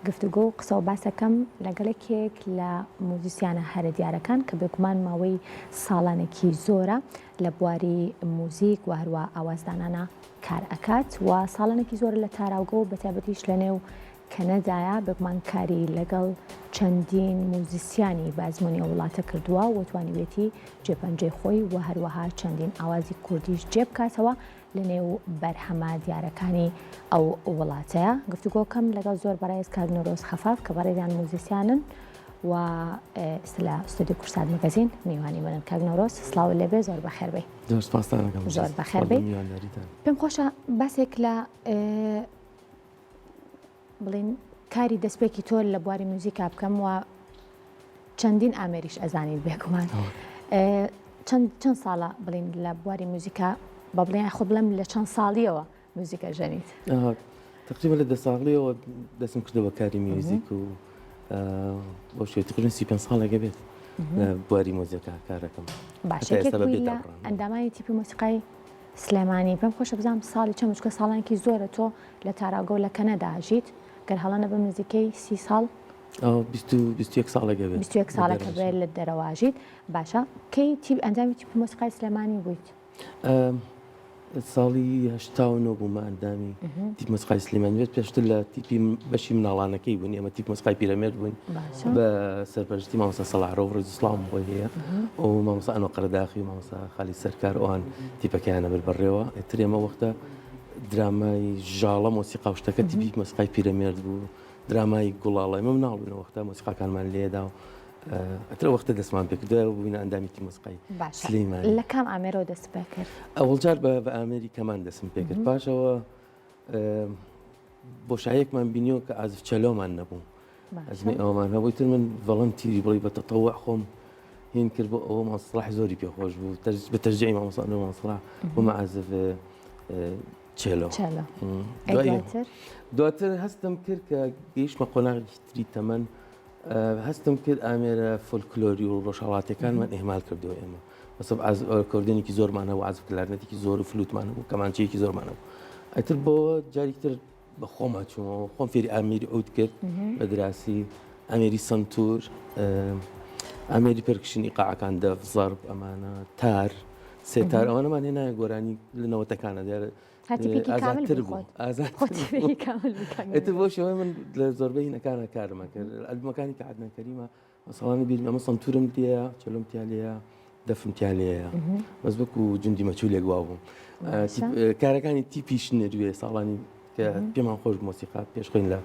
گفتوگۆ و قسە و باسەکەم لەگەڵ یەکێک لە موزیسیانە هەرە دیارەکان کە بێگومان ماوەی ساڵانێکی زۆرە لە بواری موزیک و هەروە ئاوازدانانە کار ئەکات و ساڵانێکی زۆرە لە تاراوگە و بەتایبەتیش لە نێو کەنەدایە، بێگومان کاری لەگەڵ چەندین موزیسیانی بە ئەزموونی ئەو وڵاتە کردووە و توانیویەتی جێپەنجەی خۆی و هەروەها چەندین ئاوازی کوردیش جێبکاتەوە لە نێو بەرهەمە دیارەکانی ئەو وڵاتەیە. گفتوگۆکەم لەگەڵ زۆر بەڕێز کاک نەورۆز خەفاف کە بەڕێزیان موزیسیانن و ئێستا لە ستۆدیۆ کوردسات مەگەزین میوانی منن. کاک نەورۆز سڵاوت لێبێ، زۆر بەخێر بێی. زۆر سپاستان ئەکەم. زۆر بەخێر بێی. پێم خۆشە باسێک لە بڵین کاری دەستپێکی تۆ لە بواری میوزیکا بکەم و چەندین ئامێریش ئەزانیت بێگومان چەند چەند ساڵە بڵین لە بواری میوزیکا بە بڵێن خۆ بڵێم لە چەند ساڵیەوە میوزیکە ژەنیت تقریبا لە دە ساڵیەوە دەستم کردەوە کاری میوزیک و بۆ شێ تقریبا 35 ساڵێکە بێت لە بواری مۆزیکا کارەکەم باشە ئەندامانی تیپی مۆسیقای سلێمانی پێم خۆشە بزانم ساڵی چەند چونکە ساڵانێکی زۆرە تۆ لە تاراوگە و لە کەنەدا ئەژیت گەر هەڵە نەبم نزیکەی 30 ساڵ 21 ساڵێکە بێت 21 ساڵێکە بێت لە دەرەوە ئەژیت باشە کەی تیپ ئەندامی تیپی مۆسیقای سلێمانی بوویت؟ ساڵی 89 بوومە ئەندامی تیپ مۆسیقای سلێمانی بێت پێشتر لە تیپی بەشی مناڵانەکەی بوون ئێمە تیپ مۆسیقای پیرەمێرد بووین بە سەرپەرشتی مامۆستا سەڵاح ڕەوف ڕێز و سڵاوم بۆی هەیە و مامۆستا ئەنوەر قەرەداخی و مامۆستا خالید سەرکار ئەوان تیپەکەیانە بر بەڕێوە ئیتر ئێمە وەختە درامای ژاڵە مۆسیقا و شتەکە تیپی مۆسیقای پیرەمێرد بوو درامای گوڵاڵە ئێمە مناڵ بووین وەختە مۆسیقاکانمان لێدا و ئەتر وەختە دەستمان پێکرد دوای بووینە ئەندامی تیپ مۆسیقای سلێمانی لە کام ئامێرەوە دەست پێکرد؟ ئەوەڵجار بە ئامێری کەمان دەستم پێکرد پاشەوە بۆشایەکمان بینیەوە کە ئازف چەلۆمان نەبوو ئەزمی ئەومان هەبووی تر من ڤڵنتیری بڵی بە تەتەوع خۆم هین کرد بۆ ئەوە ماسڵح زۆری پێخۆش بوو بە تەرجیعی مامۆستا ماسڵح بۆ مەعازف چێلۆ دواتر هەستم کرد کە گەیشتمە قۆناغێکی تری تەمەن هەستم کرد ئامێرە فۆلکلۆری و ڕۆژهەڵاتەکانمان ئێمال کردو ئێمە مەسەب ئەکۆردێنێکی زۆرمان هەبوو عازف کلارنێتێکی زۆر و فلوتمان هەبوو کەمانچەیەکی زۆرمان هەبوو ئیتر بۆ جارێکی تر بە خۆما چوومەوە خۆم فێری ئامێری عود کرد بە دراسی ئامێری سەنتور ئامێری percussion ئیقاعەکان دەف زەرب ئەمانە تار سێتار ئەوانەمان هێنایە گۆرانی لە نەوەتەکانە دیارە ئازادتر بوو ئازادتر بۆ شێوەی من لە زۆربەی هینەکانە کارمە کرد ئەلبومەکانی کە عەدنان کەریمە ساڵانی بیرم ئەمە سەنتورم لێیە چەلۆم تیا لێیە دەفم تیا لێیە بەس وەکو جوندی مەچولێک وا بووم کارەکانی تیپیش نەروێ ساڵانی کە پێمان خۆش مۆسیقا پێش خوێن لە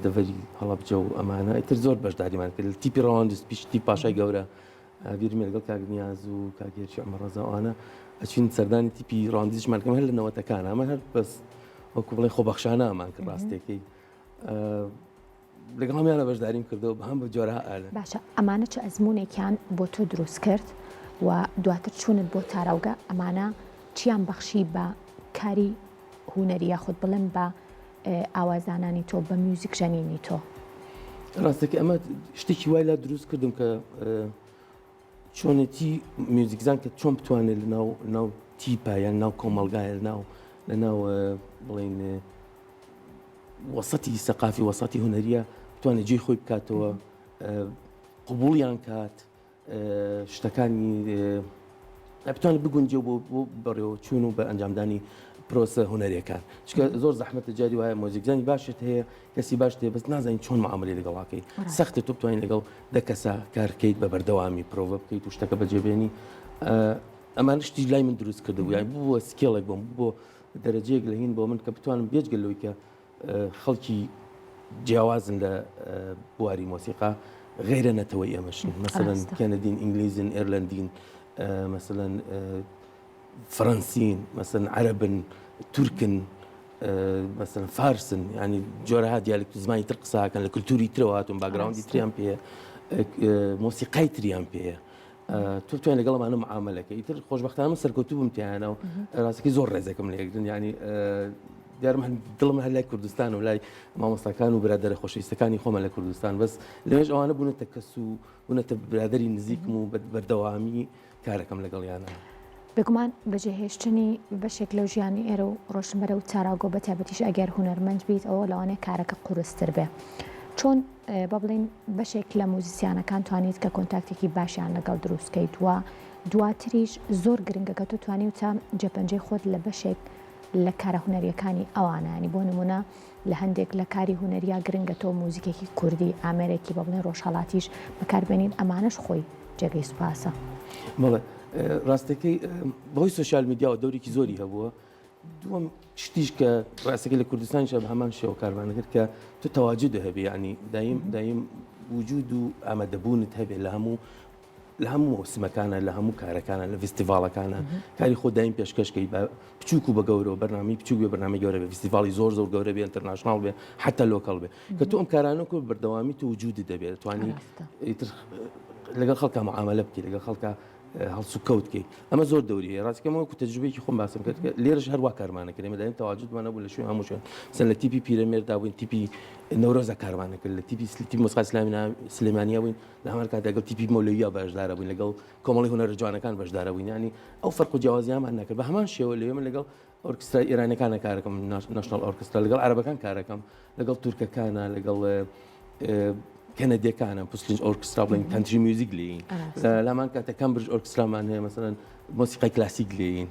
دەڤەری هەڵەبجە و ئەمانە ئیتر زۆر بەشداریمان کرد تیپی ڕەواندز پیش تیپ پاشای گەورە بیرمێ لەگەڵ کاک نیاز و کاک هێرشی عومەر ڕەزا ئەوانە ئەچین سەردانی تیپی ڕەواندزیشمان کەم هەر لە نەوەتەکان ئەمە هەر بەس وەکو بڵێ خۆبەخشانە ئەمان کرد ڕاستیەکەی لەگەڵ هەموویانە بەشداریم کردەوە بە هەم بە جۆرەها ئالە. باشە ئەمانە چ ئەزموونێکیان بۆ تۆ دروست کرد و دواتر چوونت بۆ تاراوگە ئەمانە چیان بەخشی بە کاری هونەری یاخود بڵێم بە ئاوازدانانی تۆ بە میوزیک ژەنینی تۆ؟ ڕاستەکە ئەمە شتێکی وای لا دروست کردم کە چۆنێتی میوزیکزان کە چۆن بتوانێت لە ناو ناو تیپە یان ناو کۆمەلگایە ناو لە ناو بڵین وەسەتی سەقافی وەسەتی هونەریە بتوانێت جێی خۆی بکاتەوە قبوڵیان کات شتەکانی بتوانێت بگونجێ بۆ بۆ بەڕێوەچوون و بە ئەنجامدانی پرۆسە هونەریەکان چونکە زۆر زەحمەتە جاری وایە مۆزیکزانی باشت هەیە کەسی باش هەیە بەس نازانین چۆن معاملەی لەگەڵاکەی سەختە تۆ بتوانین لەگەڵ دە کەسە کارکەیت بە بەردەوامی پرۆڤە بکەیت و شتەکە بەجێبێنی ئەمان شتی لای من دروست کردبوو یان بووە skill ێک بۆم بۆ دەرەجەیەک لە هین بۆ من کە بتوانم بێجگە لەوەی کە خەڵکی جیاوازن لە بواری مۆسیقا غیرە نەتەوەی ئێمەشن مەسەلەن کەنەدین ئینگلیزن ئێرلەندین مەسەلەن فەرەنسین مەسەلەن عەرەبن تورکن مەسەلەن فارسن ینی جۆرەها دیالێکت و زمانی تر قساکەن لە کللتوری ترەوە هاتون background ی تریان پێ مۆسیقای تریان پێیە تۆ بتوانین لەگەڵ ئەمانە معامەلەکە ئیتر خۆشبەختانە من سەرکەوتوو بووم تیانە و ڕاستەکەی زۆر ڕێزێکم لێگرن ینی دیارم هەر دڵم هەر لای کوردستان و لای مامۆستاکان و برادەرە خۆشەویستەکانی خۆمە لە کوردستان بەس لەوێش ئەوانە بوونەتە کەس و بوونەتە برادەری نزیکم و بەردەوامی کارەکەم لەگەڵیانە. بێگومان بەجێهێشتنی بەشێک لەو ژیانی ئێرە و ڕۆشتن بەرەو چاراگۆ بە تایبەتیش ئەگەر هونەرمەند بیت ئەوە لەوانەیە کارەکە قورستر بێ چۆن با بڵێین بەشێک لە موزیسیانەکان توانیت کە کۆنتاکتێکی باشیان لەگەڵ دروست کەیت و دواتریش زۆر گرنگە کە تۆ توانیوتە جێپەنجەی خۆت لە بەشێک لە کارە هونەریەکانی ئەوانە ینی بۆ نمونە لە هەندێک لە کاری هونەریا گرنگە تۆ موزیکێکی کوردی ئامێرێکی بە بڵێن ڕۆژهەڵاتیش بەکاربێنیت ئەمانەش خۆی جێگەی سوپاسە. بەڵێ ڕاستەکەی بەهۆی سۆشیال میدیاوە دەورێکی زۆری هەبووە دووەم شتیش کە ڕاستەکەی لە کوردستانیشە بە هەمان شێوە کارمان کرد کە تۆ تەواجد هەبێ ینی دایم دایم وجود و ئامادەبوونت هەبێ لە هەموو لە هەموو مەوسمەکانە لە هەموو کارەکانە لە فیستیڤاڵەکانە کاری خۆ دایم پێشکەشکەی بە بچووک و بە گەورەوە بەرنامەی بچووک بێ بەرنامەی گەورە بێ فیستیڤاڵی زۆر زۆر گەورە بێ international بێ حتا local بێ کە تۆ ئەم کارانە کو بەردەوامی تۆ وجودت دەبێت توانی ئیتر لەگەڵ خەڵکا معاملە بکەی لەگەڵ خەڵکا هەڵسوکەوت کەی ئەمە زۆر دەوری هەیە ڕاستەکەم وەکو تەجروبەیەکی خۆم باسم کرد کە لێرەش هەر وا کارمانە کرد ئێمە دایم تەواجودمان هەبوو لە شوێن هەموو شوێن مەسەلەن لە تیپی پیرەمێردا بووین تیپی نەورۆزە کارمانە کرد لە تیپی تیپی مۆسیقای ئیسلامی سلێمانیا بووین لە هەمان کات لەگەڵ تیپی مەولەویا بەشدارە بووین لەگەڵ کۆمەڵی هونەرە جوانەکان بەشدارە بووین ینی ئەو فەرق و جیاوازیانمان نەکرد بە هەمان شێوە لەوێ من لەگەڵ ئۆرکسترای ئێرانەکانە کارەکەم national orchestra لەگەڵ عەرەبەکان کارەکەم لەگەڵ تورکەکانە لەگەڵ کەنەدیەکانە Puslinch orchestra بڵین country music لێین لامان کاتە Cambridge orchestra مان هەیە مەسەلەن مۆسیقای کلاسیک لێین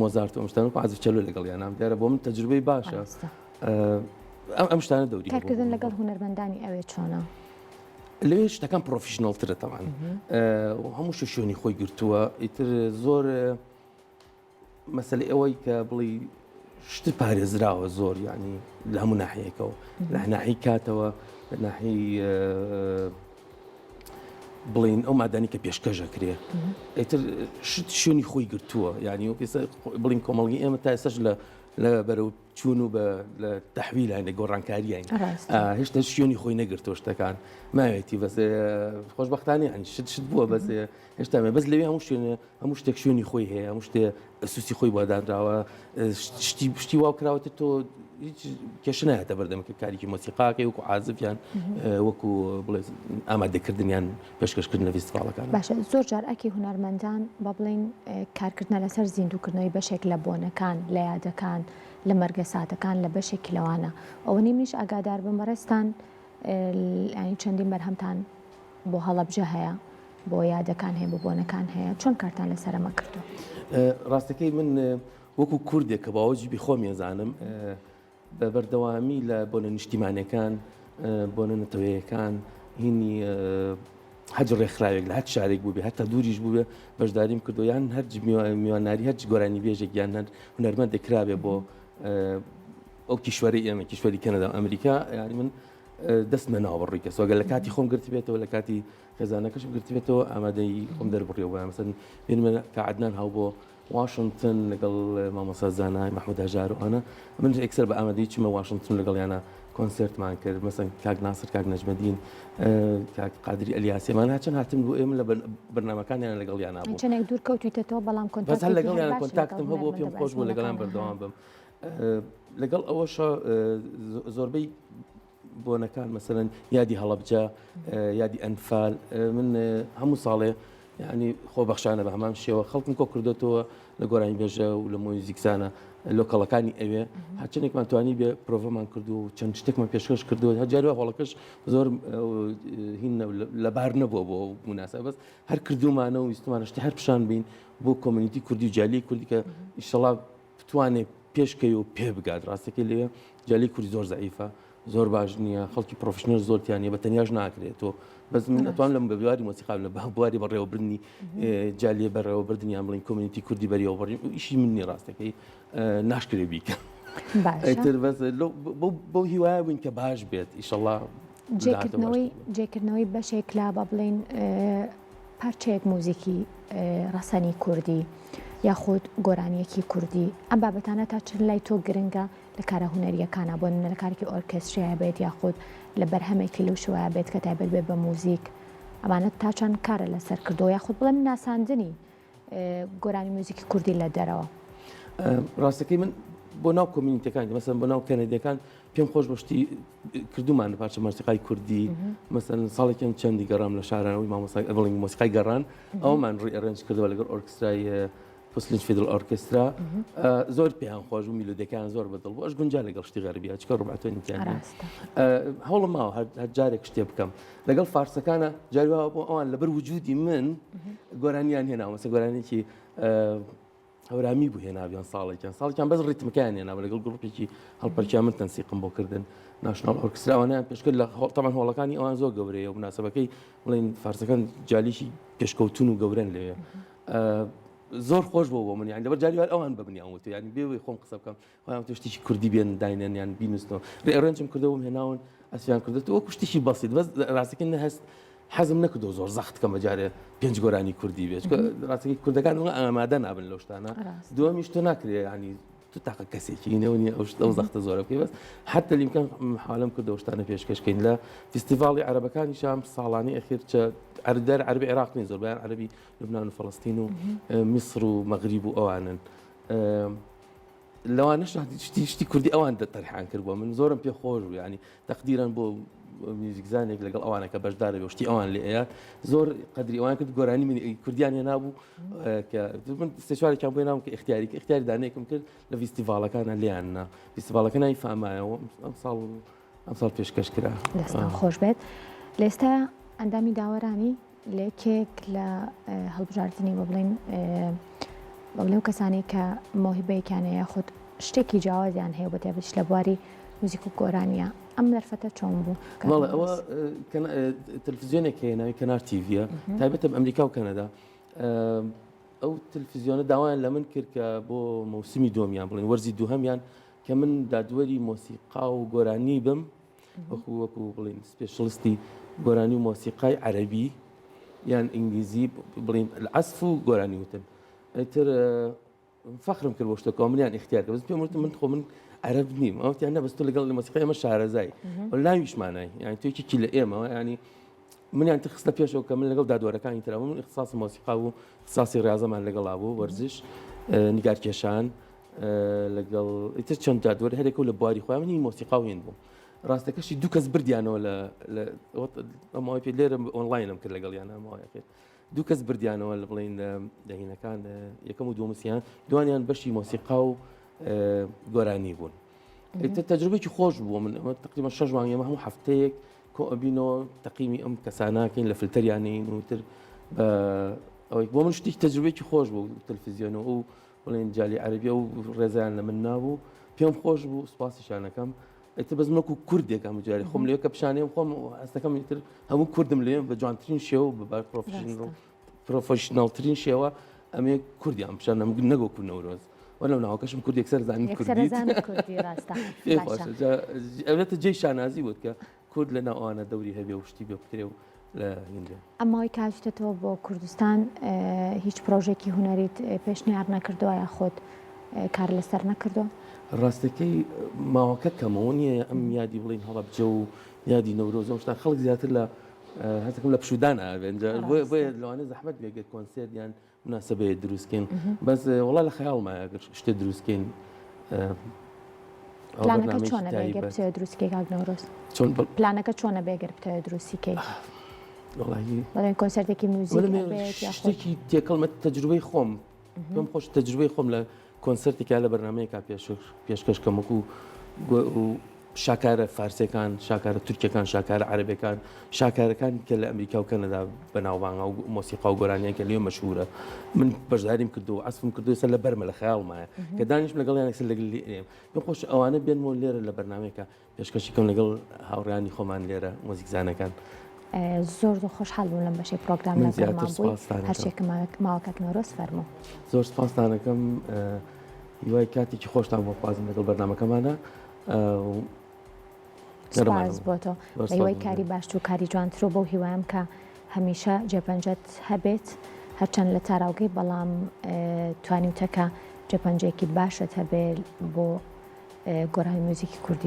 مۆزارت و شتان و عازف چەلۆ لەگەڵ یانام دیارە بۆ من تەجروبەی باشە ئەم شتانە دەوری کارکردن لەگەڵ هونەرمەندانی ئەوێ چۆنە؟ لەوێ شتەکان professional ترە تەوان هەموو شوێنی خۆی گرتووە ئیتر زۆر مەسەلەی ئەوەی کە بڵی شت پارێزراوە زۆر یعنی لە هەموو ناحەیەکەوە لە ناحی کاتەوە لە ناحی بڵین ئەو مادانی کە پێشکەشە کرێ ئیتر شت شوێنی خۆی گرتووە یعنی وەک ئێستا بڵین کۆمەڵگی ئێمە تا ئێستاش لە لە بەرەو چوون و بە لە تەحویلان لە گۆڕانکاریین هێشتا شوێنی خۆی نەگرتووە شتەکان ماوێتی بەس خۆشببختانی ینی شت شت بووە بەس هێشتا بەس لەوێ هەموو شوێنێ هەموو شتێک شوێنی خۆی هەیە هەموو شتێ ئەسوسی خۆی بۆ دانراوە شتی شتی وا کراوەتە تۆ هیچ کێشە نایەتە بەردەم کە کارێکی مۆسیقاکەی وەکو عازفیان وەکو بڵێ ئامادەکردنیان پێشکەشکردن لە فیستیڤاڵەکان باشە زۆر جار ئەکی هونەرمەندان با بڵین کارکردنە لەسەر زیندووکردنەوەی بەشێک لە بۆنەکان لە یادەکان لە مەرگەساتەکان لە بەشێکی لەوانە ئەوەنەی منیش ئاگادار بم بەڕێزتان یانی چەندین بەرهەمتان بۆ هەڵەبجە هەیە بۆ یادەکان هەیە بۆ بۆنەکان هەیە چۆن کارتان لەسەر ئەمە کردووە؟ ڕاستەکەی من وەکو کوردێک کە باوەجیبی خۆم ێزانم بە بەردەوامی لە بۆنە نیشتیمانەکان بۆنە نەتەوەیەکان هینی هەج ڕێکخراوێک لە هەر شارێک بوو بێ هەتا دووریش بوو بێ بەشداریم کردو یان هەر میواناری هەر گۆرانی بێژێک یان هەر هونەرمەندێک کرابێ بۆ ئەو کیشوەری ئێمە کیشوەری کەنەدا و ئەمریکا یانی من دەستمە ناوە بەڕووی کەسەوە گەر لە کاتی خۆم گرتبێتەوە لە کاتی خێزانەکەشم گرتبێتەوە ئامادەی خۆم دەربڕیەوە بۆیان مەسەن بینمە کە عەدنان هاو بۆ واشنتن لەگەڵ مامۆستا زانای مەحمود هەژار و ئەوانە من ئێکسەر بە ئامادەی چمە واشنتن لەگەڵیانە کۆنسێرتمان کرد مەسەن کاک ناسر کاک نەجمەدین کاک قادری ئەلیاسیمان هەچەند هاتن بۆ ئێمە لە بەرنامەکانیان لەگەڵیانە بوو چەندێک دوور کەوتویتەوە بەڵام کۆنتاکت لەگەڵیان کۆنتاکتم هەبوو پێم خۆش بوو لەگەڵیان بەردەوام بم لەگەڵ ئەوەشە زۆربەی بۆنەکان مەسەرەن یادی هەڵەبجە یادی ئەنفال من هەموو ساڵێ ینی خۆبەخشانە بە هەمان شێوە خەڵکم کۆ کردێتەوە لە گۆرانی بێژە و لە مۆزیکزانە local ەکانی ئەوێ هەرچەندێکمان توانی بێ پرۆڤەمان کردو و چەند شتێکمان پێشکەش کردو هەجارەوە هۆڵەکەش زۆر هین لەبار نەبووە بۆ مناسە بەس هەر کردومانە و ویستمانە شتی هەر پیشان بین بۆ community کوردی و جالی کوردی کە ئیشەڵا بتوانێ پێش کەوێ و پێ بگات ڕاستەکەی لەوێ جالی کوردی زۆر زەعیفە زۆر باش نییە خەڵکی professional زۆر تیان نیە بە تەنیاش ناکرێت تۆ بەس من ئەتوان لەم بەبواری مۆسیقا لە بواری بەڕێوەبردنی جالیە بەڕێوەبردنیان بڵین community کوردی بەرێوەبڕین و ئیشی من نی ڕاستەکەی ناشکرێ بیکەم ئیتر بەس بەو هیوایە بووین کە باش بێت ئیشەڵا جێکردنەوەی جێکردنەوەی بەشێک لە با بڵین پارچەیەک موزیکی ڕەسەنی کوردی یاخود گۆرانییەکی کوردی، ئەم بابەتانە تا چەند لای تۆ گرنگە لە کارە هونەرییەکانا، بۆ نمونە لە کارێکی ئۆرکێستریایە بێت یاخود لە بەرهەمێکی لەو شێوەیە بێت کە تایبەت بێت بە موزیک، ئەمانە تا چەند کارە لەسەر کردووە یاخود بڵێم ناساندنی گۆرانی موزیکی کوردی لە دەرەوە؟ ڕاستەکەی من بۆ ناو community ەکان مەسەن بۆ ناو کەنەدیەکان پێم خۆش بە شتی کردومان پارچە مۆسیقای کوردی مەسەن ساڵێکیان چەندی گەڕام لە شارانەوەی مامۆسای بڵین مۆسیقای گەڕان ئەومان rearrange کردەوە لەگەڵ ئۆرکسترای. Puslinch Fiddle Orchestra زۆر پێیان خۆش بوو میلۆدیەکان زۆر بەدڵ بوو ئەش گونجا لەگەڵ شتی غەربیە چکە ڕبعتۆنی تیان هەوڵم ماوە هەر جارێک شتێ بکەم لەگەڵ فارسەکانە جاری وا بۆ ئەوان لەبەر وجودی من گۆرانیان هێناوە مەسە گۆرانێکی هەورامی بوو هێنابیان ساڵێکیان ساڵێکیان بەس ڕیتمەکەیان هێناوە لەگەڵ گروپێکی هەڵپەرکیان من تەنسیقم بۆ کردن National Orchestra ئەوانیان پێشکرد لە تەمان هۆڵەکانی ئەوان زۆر گەورەیە و مناسبەکەی بڵێن فارسەکان جالیشی پێشکەوتون و گەورەن لەوێ زۆر خۆش بۆ بۆ من یان لەبەر جاری وار ئەوان بە منیان وتو یانی بێ وەی خۆم قسە بکەم خۆیان وتو شتێکی کوردی بێن داینێن یان بینوسنەوە rearrange م کردەوەم هێناون ئەسیان کردێت وەکو شتێکی بەسیت بەس ڕاستەکە نەهەست حەزم نەکردو زۆر زەخت کەمە جارێ پێنج گۆرانی کوردی بێت ڕاستەکەی کوردەکان وڵا ئامادە نابن لەو شتانە دووەمیش تۆ ناکرێ ینی تو تاقە کەسێکی نەوە نیە ئەو شتە ئەو زەختە زۆرە بکەی بەس حتى الامكان محاولەم کردەوە شتانە پێشکەشکەین لە فیستیڤاڵی عەرەبەکانی شام ساڵانی ئەخیر چە عەردەر عەربی عێراق نین زۆر بەیان عەربی لوبناان و فەڵستین و میسر و مەغریب و ئەوانن لەوانەش شتی شتی کوردی ئەوان تەرحان کرد بۆ من زۆرم پێ خۆش بوو ینی تەقدیران بۆ میوزیکزانێک لەگەڵ ئەوانە کە بەشدارە بێ شتی ئەوان لێ ئەیات زۆر قەدری ئەوان کرد گۆرانی من کوردیان هێنابوو کە من سێ چوارێکیان بۆ ناوم کە ئیختیاری کە ئیختیاری دانێکم کرد لە فیستیڤاڵەکانە لێیان نا فیستیڤاڵەکە ناوی فامایەوە ئەم ساڵ ئەم ساڵ پێشکەش کرا. دەستان خۆش بێت. لە ئێستا ئەندامی داوەرانی لە یەکێک لە هەڵبژاردنی بە بڵێن بە بڵێ و کەسانی کە مەوهیبەیەکیان هەیە یاخود شتێکی جیاوازیان هەیە بە تایبەتیش لە بواری موزیک و گۆرانیە ئەم دەرفەتە چۆن بوو؟ بەڵێ ئەوە تەلەفزیۆنێک هەیە ناوی کەنار تیڤە تایبەتە بە ئەمریکا و کەنەدا ئەو تەلەفزیۆنە داوایان لە من کرد کە بۆ مەوسمی دووەمیان بڵێن وەرزی دووهەمیان کە من دادوەری مۆسیقا و گۆرانی بم وەکو وەکو بڵین specialist ی گۆرانی و مۆسیقای عەربی یان ئینگلیزی بڵین عەزف و گۆرانی وتن ئیتر فەخرم کرد بۆ شتەکەەوە منیان ئیختیار کرد بەس پێم وتم من خۆ من عەرەب نیم ئەو تیان نە بەس تۆ لەگەڵ مۆسیقای ئێمە شارەزای و ناویشمانای یانی تۆ یەکێکی لە ئێمەوە یانی منیان تر خستە پێشەوە کە من لەگەڵ دادوەرەکانی ترا من ئیختساسی مۆسیقا بوو ئیختساسی ڕیاضەمان لەگەڵا بوو وەرزش نیگارکێشان لەگەڵ ئیتر چەند دادوەر هەرێکە و لە بواری خۆیان من مۆسیقا و هێن بووم ڕاستەکەشی دوو کەس بردیانەوە لە ئەمەوەی پێ لێرە ئۆنلاینم کرد لەگەڵیان ئەمەوەی کرد دوو کەس بردیانەوە لە بڵین لە هینەکان یەکەم و دووەمسیان دوانیان بەشی مۆسیقا و گۆرانی بوون ئیتر تەجروبێکی خۆش بوو من ئەمە تقریبا شەش مانگ ئێمە هەموو هەفتەیەک کۆ ئەبینەوە تەقیمی ئەم کەساناکەین لە فلتەریانین و تر ئەوەی بۆ من شتێک تەجروبێکی خۆش بوو تەلفزیۆن و بڵێن جالی عەربی و ڕێزیان لە من نابوو پێم خۆش بوو سوپاسیشانەکەم ئیتر بەس وەکو کوردێک هەموو جارێ خۆم لێ کە پیشانێم خۆم هەستەکەم ئیتر هەموو کوردم لێ بە جوانترین شێوە بە بار professional professional ترین شێوە ئەمێ کوردیان پیشانم نەگۆکو نەورۆز وەلو ناوەکەشم کوردێک سەر زانی کوردی ڕاستە ئەوێتە جێی شانازی بوت کە کورد لە ناو ئەوانە دەوری هەبێ و شتی بێ بکرێ و لە هیندێ. ئەم ماوەی کە هاتوویتەتەوە بۆ کوردستان هیچ پرۆژێکی هونەریت پێشنیار نەکردووە یاخود کار لەسەر نەکردووە؟ ڕاستەکەی ماوەکە کەمەوە نییە ئەم یادی بڵین هەڵەبجە و یادی نەورۆز ئەو شتان خەڵک زیاتر لە هەستەکەم لە پشوودان ئابێن بۆیە لەوانەیە زەحمەت بێ گەر کۆنسێرت یان مناسبەیە دروستکەین بەس وڵا لە خەیاڵمایە گەر شتێ دروستکەین پلانەکە چۆنە بێ گەر بتەوێ دروستکەی کاک نەورۆز چۆن پلانەکە چۆنە بێ گەر بتەوێ دروستی کەی بەڵێن کۆنسێرتێکی میوزیک شتێکی تێکەڵمە تەجروبەی خۆم پێم خۆش تەجروبەی خۆم لە کۆنسرتێکا لە بەرنمەیەکا پێشکەش کەم وەکو شاکارە فارسەکان شاکارە تورکەکان شاکارە عەرەبەکان شاکارەکان کە لە ئەمریکا و کەنەدا بەناوبانگا و مۆسیقا و گۆرانیان کە لێ مەشهورە من بەشداریم کردو عەزفم کردو سەر لە بەرمە لە خەیاڵمایە کە دانیشم لەگەڵ یان سەر لەگەڵ لێ پێم خۆش ئەوانە بێنمەوە لێرە لە بەرنمەیەکە پێشکەشی کەم لەگەڵ هاوڕیانی خۆمان لێرە مۆزیکزانەکان. زۆر زۆر خۆشحاڵ بووم لەم بەشەی پرۆگرام من زیاتر لەگەڵمان بووی سپاستان ئەکەم. هەرچێکە ماوە کاک نەورۆز فەرموو. زۆر سپاستان ئەکەم هیوای کاتێکی خۆشتان بۆ خوازم لەگەڵ بەرنامەکەمانە سپاس بۆ تۆ بە هیوای کاری باشتر و کاری جوانتر و بەو هیوایم کە هەمیشە جێپەنجەت هەبێت هەرچەند لە تاراوگەی بەڵام توانیوتە کە جێپەنجەیەکی باشت هەبێ بۆ گۆرانی میوزیکی کوردی.